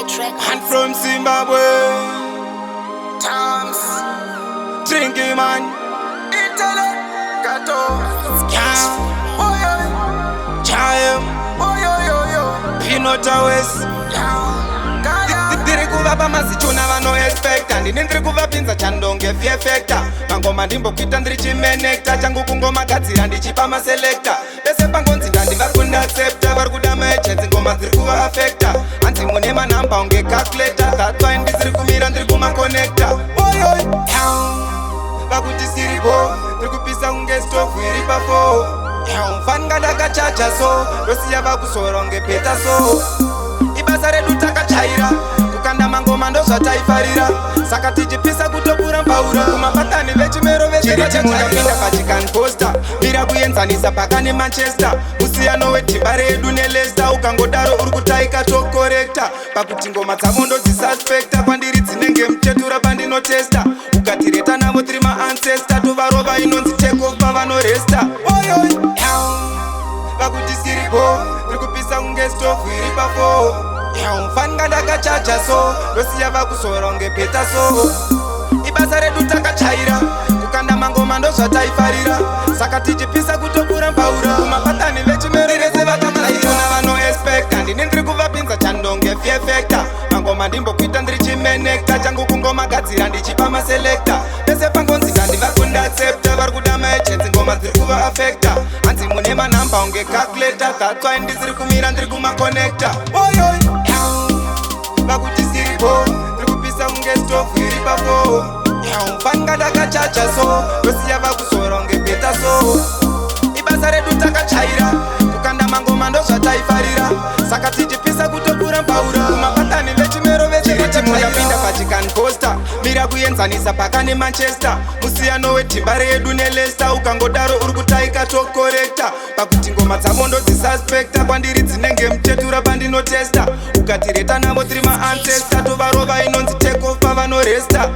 And from Zimbabwe, Tams, Drinky Man, Italy, Kato, yeah, oh yeah, Chaim, oh yo yo yo, Pinota West, Ndiri kuvapa mazichuna vanoexpecta, ndini ndiri kuvapinza chandonge fear factor. Mangoma ndimbokuita ndiri chimenekta changu, kungomagadzira ndichipa maselector. Pese pangonzi ndandivakunda accepta, vari kuda maagents, ngoma dziri kuvaaffecta. Hanzi mune manhamba unge calculator, that's why ndisiri kumira, ndiri kumakonekta. Oyoy, vakuti siripo, ndiri kupisa kunge stovhu iri pafo. Fanika ndakachacha, so ndosiya vakusora kunge peta. So ibasa redu takachaira, kukanda mangoma ndozvataifarira, saka tichipisa kutopura mbaura kumapatani vechimero. Vechiriti mundapinda pachikanposta, mira kuenzanisa paka neManchester, musiyano wedhimba redu neLeicester. Ukangodaro uri kutaika, tokorekta pakuti ngoma dzavo ndodzisuspecta, kwandiri dzinenge muchetura pandinotesta. Ukatireta navo tiri maancestor, tovarova inonzi takeoff pavanoresta. Oyoy, vakuti siripo, ndiri kupisa kunge stovhu iri pafo. Fanika ndakachacha, so ndosiya vakusora kunge peta. So ibasa redu takachaira, kukanda mangoma ndozvataifarira, saka tichipisa kutopura mbaura kumapatani vechimero vese vakamaitona vanoexpecta, ndini ndiri kuvapinza chandonge fear factor. Mangoma ndimbokuita ndiri chimenekta changu, kungomagadzira ndichipa maselector. Pese pangonzi ndandivakunda accepta, vari kuda maagents, ngoma dziri kuvaaffecta. Hanzi mune manhamba unge calculator, that's why ndisiri kumira, ndiri kumakonekta. Oyoy, vakuti siripo, ndiri kupisa kunge stovhu iri pafo. Fanika ndakachacha, so ndosiya vakusora kunge peta. So ibasa redu takachaira, kukanda mangoma ndozvataifarira, saka tichipisa kutopura mbaura kumapatani vechimero vechiriti mundapinda pachikanposta, mira kuenzanisa paka neManchester, musiyano wedhimba redu neLeicester. Ukangodaro uri kutaika, tokorekta pakuti ngoma dzavo ndodzisuspecta, kwandiri dzinenge muchetura pandinotesta. Ukatireta navo tiri maancestor, tovarova inonzi takeoff pavanoresta.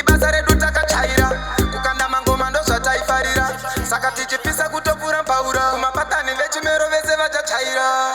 Ibasa redu takachaira, kukanda mangoma ndozvataifarira, saka tichipisa kutopura mbaura kumapatani vechimero vese vachachaira.